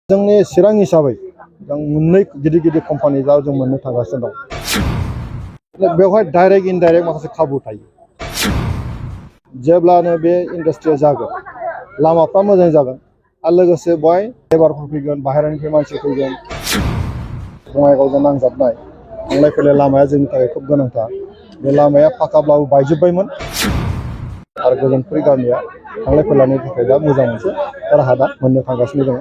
जोंनि चिरां हिसाबै जों मोननै गिदिर गिदिर कम्पानि जों मोननो थांगासिनो दं। बेवहाय डाइरेक्ट इनडाइरेक्ट माखासे खाबु थायो। जेब्लानो बे इन्डास्ट्रिया जागोन लामाफ्रा मोजां जागोन आरो लोगोसे बेवहाय लेबारफोर फैगोन, बाहेरानिफ्राय मानसि फैगोन। बङाइगावजों नांजाबनाय थांलाय फैलाय लामाया जोंनि थाखाय खोब गोनांथार। बे लामाया फाखाब्लाबो बायजोब्बायमोन आरो गोजोनपुरि गामिया थांलाय फैलायनि थाखाय दा मोजां मोनसे राहा दा मोननो थांगासिनो दं।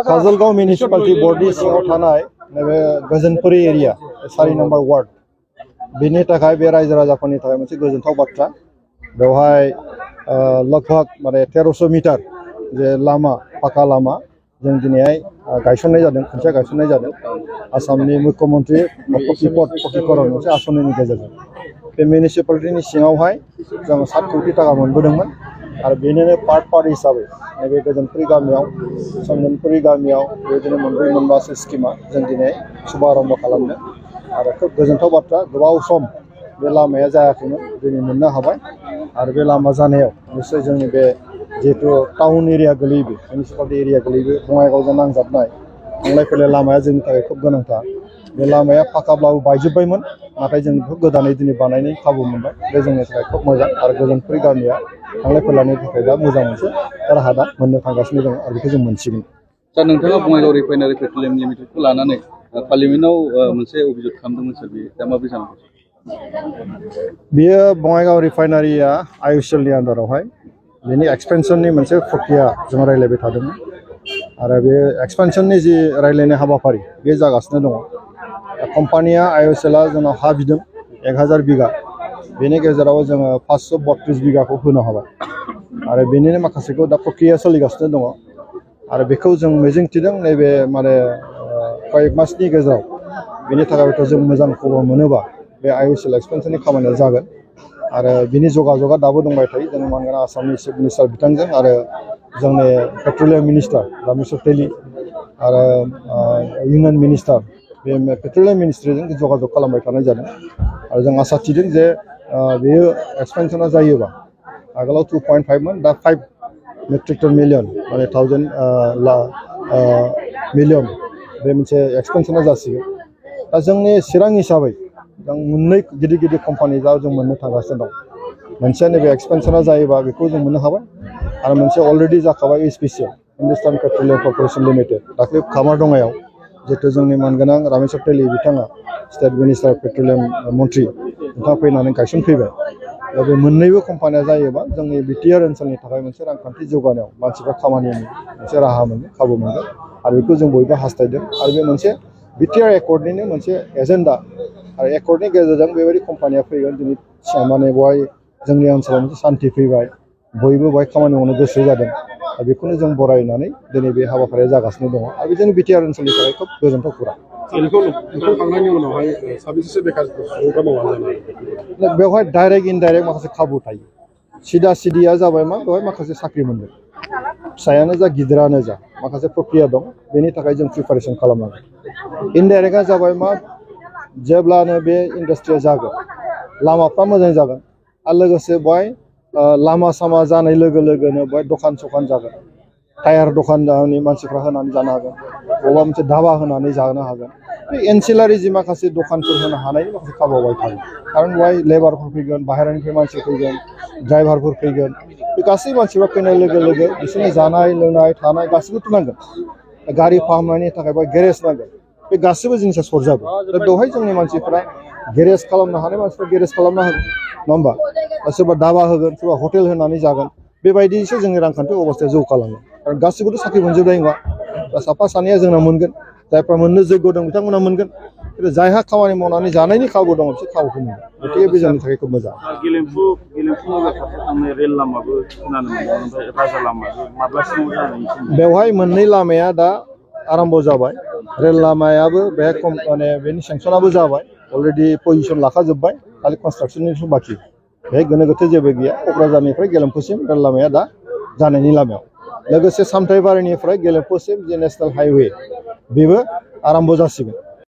काजलगांव मिउनिसिपालिटी बर्डनि सिङाव थानाय नैबे गोजोनपुरि एरिया 4 नम्बर वार्ड बेनि थाखाय बे रायजो राजाफोरनि थाखाय मोनसे गोजोनथाव बाथ्रा। बेवहाय लगभग 1300 मिटार जे लामा फाखा लामा जों दिनैहाय गायसननाय जादों, खुन्थिया गायसननाय जादों आसामनि मुख्यमन्त्रि पकिकरन मोनसे आसनिनि गेजेरजों। बे मिउनिसिपालिटीनि सिङावहाय जों 7 कौटि टाका मोनबोदोंमोन आरो बेनिनो पार्ट हिसाबै नैबे गोजोनपुरि गामियाव संगनपुरि गामियाव बेबायदिनो मोनब्रै मोनबासो स्किमा जों दिनै शुभारम्भ खालामदों आरो खोब गोजोनथाव बाथ्रा। गोबाव सम बे लामाया जायाखैमोन, दिनै मोननो हाबाय आरो बे लामा जानायाव निश्चय जोंनि बे जिहेतु टाउन एरिया गोलैयो, मिउनिसिपालिटी एरिया गोलैयो, बङाइगावजों नांजाबनाय थांलाय फैलाय लामाया जोंनि थाखाय खोब गोनांथार। बे लामाया फाखाब्लाबो बायजोब्बायमोन, नाथाय जों बेखौ गोदानै दिनै बानायनायनि खाबु मोनबाय। बे जोंनि थाखाय खोब मोजां आरो गोजोनपुरि गामिया थांलाय फैलायनि थाखाय दा मोजां मोनसे राहा दा मोननो थांगासिनो दं आरो बेखौ जों मोनसिगोन। दा नोंथाङा बङाइगाव रिफाइनारि पेट्रलियाम लिमिटेडखौ लानानै पार्लियामेन्टआव मोनसे अभियोग खालामदोंमोन सार, बेयो दा माबोरै जानांगौ? बियो बङाइगाव रिफाइनारिया आइअसिएलनि आन्दारावहाय बेनि एक्सपेनसननि मोनसे प्रक्रिया जों रायज्लायबाय थादोंमोन आरो बे एक्सपेनसननि जि रायज्लायनाय हाबाफारि बे जागासिनो दङ। कम्पानिया आइअसिएलआ जोंनाव हा बिदों 1000 बिगा, बेनि गेजेराव जोङो 532 बिगाखौ होनो हाबाय आरो बेनिनो माखासेखौ दा प्रक्रिया सोलिगासिनो दङ आरो बेखौ जों मिजिंथिदों नैबे कयेक मासनि गेजेराव बेनि थाखायथ' जों मोजां खबर मोनोबा बे आइअसिएल एक्सपेनसननि खामानिया जागोन आरो बिनि जगाजगा दाबो दंबाय थायो। जों मानगोना आसामनि चिफ मिनिस्टार बिथांजों आरो जोंनि पेट्रलियाम मिनिस्टार रामेश्वर तेलि आरो इउनियन मिनिस्टार बे पेट्रलियाम मिनिस्ट्रिजों जगाजग खालामबाय थानाय जादों आरो जों आसा थिदों जे बेयो एक्सपेनसना जायोबा आगोलाव 2.5 मोन, दा 5 मेट्रिक टन मिलियन 1000 मिलियन बे मोनसे एक्सपेनसना जासिगोन। दा जोंनि चिरां हिसाबै जों मोननै गिदिर गिदिर कम्पानि जों मोननो थांगासिनो दं। मोनसेया नैबे एक्सपेनसना जायोबा बेखौ जों मोननो हाबाय आरो मोनसे अलरेडि जाखाबाय एचपिसिएल हिन्दुस्तान पेट्रलियाम कर्परेसन लिमिटेड। दाख्लै कामारदङायाव जिहेतु जोंनि मानगोनां रामेश्वर तेलि बिथाङा स्टेट मिनिस्टार पेट्रलियाम मन्त्रि बिथाङा फैनानै गायसनफैबाय। दा बे मोननैबो कम्पानिया जायोबा जोंनि बिटिआर ओनसोलनि थाखाय मोनसे रांखान्थि जौगानायाव मानसिफ्रा खामानिनि मोनसे राहा मोनगोन, खाबु मोनगोन आरो बेखौ जों बयबो हास्थायदों आरो बे मोनसे बिटिआर एकर्डनिनो मोनसे एजेन्डा आरो एकर्डनि गेजेरजों बेबायदि कम्पानिया फैगोन। दिनै बेवहाय जोंनि ओनसोलाव मोनसे सान्थि फैबाय, बयबो बेवहाय खामानि मावनो गोसो जादों आरो बेखौनो जों बरायनानै दिनै बे हाबाफारिया जागासिनो दङ आरो बेजों बिटिआर ओनसोलनि थाखाय खोब गोजोनथाव खौरां। बेवहाय डाइरेक्ट इनडाइरेक्ट माखासे खाबु थायो। सिदा सिदिया जाबाय मा, बेवहाय माखासे साख्रि मोनगोन, फिसायानो जा गिदिरानो जा माखासे प्रक्रिया दं, बेनि थाखाय जों प्रिपारेसन खालामनांगोन। इनडाइरेक्टआ जाबाय मा, जेब्लानो बे इन्डास्ट्रिया जागोन लामाफ्रा मोजां जागोन आरो लोगोसे बेवहाय लामा सामा जानाय लोगो लोगोनो बेवहाय दखान सखान जागोन, टायार दखाननि मानसिफ्रा होनानै जानो हागोन, बबेबा मोनसे धाबा होनानै जानो हागोन। बे एनसिलारि जि माखासे दखानफोर होनो हानायनि माखासे खाबु बेवहाय थायो। खारन बेवहाय लेबारफोर फैगोन, बाहेरानिफ्राय मानसि फैगोन, ड्राइभारफोर फैगोन। बे गासै मानसिफ्रा फैनाय लोगो लोगो बिसोरनो जानाय लोंनाय थानाय गासैबोथ' नांगोन। गारि फाहामनायनि थाखाय बेवहाय गेरेज नांगोन। बे गासैबो जिनिसा सरजाबो। दा बेवहाय जोंनि मानसिफ्रा गेरेज खालामनो हानाय मानसिफ्रा गेरेज खालामना होगोन, नङा होमबा? सोरबा धाबा होगोन, सोरबा हटेल होनानै जागोन। बेबायदिसो जोंनि रांखान्थि अबस्थाया जौगालाङो। आरो गासैबोथ' साख्रि मोनजोबनाय नङा। दा साफा सानैया जोंना मोनगोन, जायफ्रा मोननो जैग' दं बिथांमोना मोनगोन। खिन्थु जायहा खामानि मावनानै जानायनि खाबु दङ बिसोर खाबुखौ मोनगोन। गथिखे बे जोंनि थाखाय खोब मोजां। गेलेमफु नोगोर फारसे थांनाय रेल लामाबो खोनानो मोनदों, ओमफ्राय राजा लामाबो माब्लासिमाव जानायनि? बेवहाय मोननै लामाया दा आराम्भ जाबाय। रेल लामायाबो बेहाय बेनि सेंसनाबो जाबाय, अलरेडि पजिसन लाखाजोब्बाय, खालि कनस्ट्राक्सननिसो बाखि। बेहाय गोनो गोथो जेबो गैया। क'क्राझारनिफ्राय गेलेमफुसिम रेल लामाया दा जानायनि लामायाव। लोगोसे सामथाइबारिनिफ्राय गेलेमफुसिम जे नेसनेल हाइवे बेबो आराम्भ जासिगोन।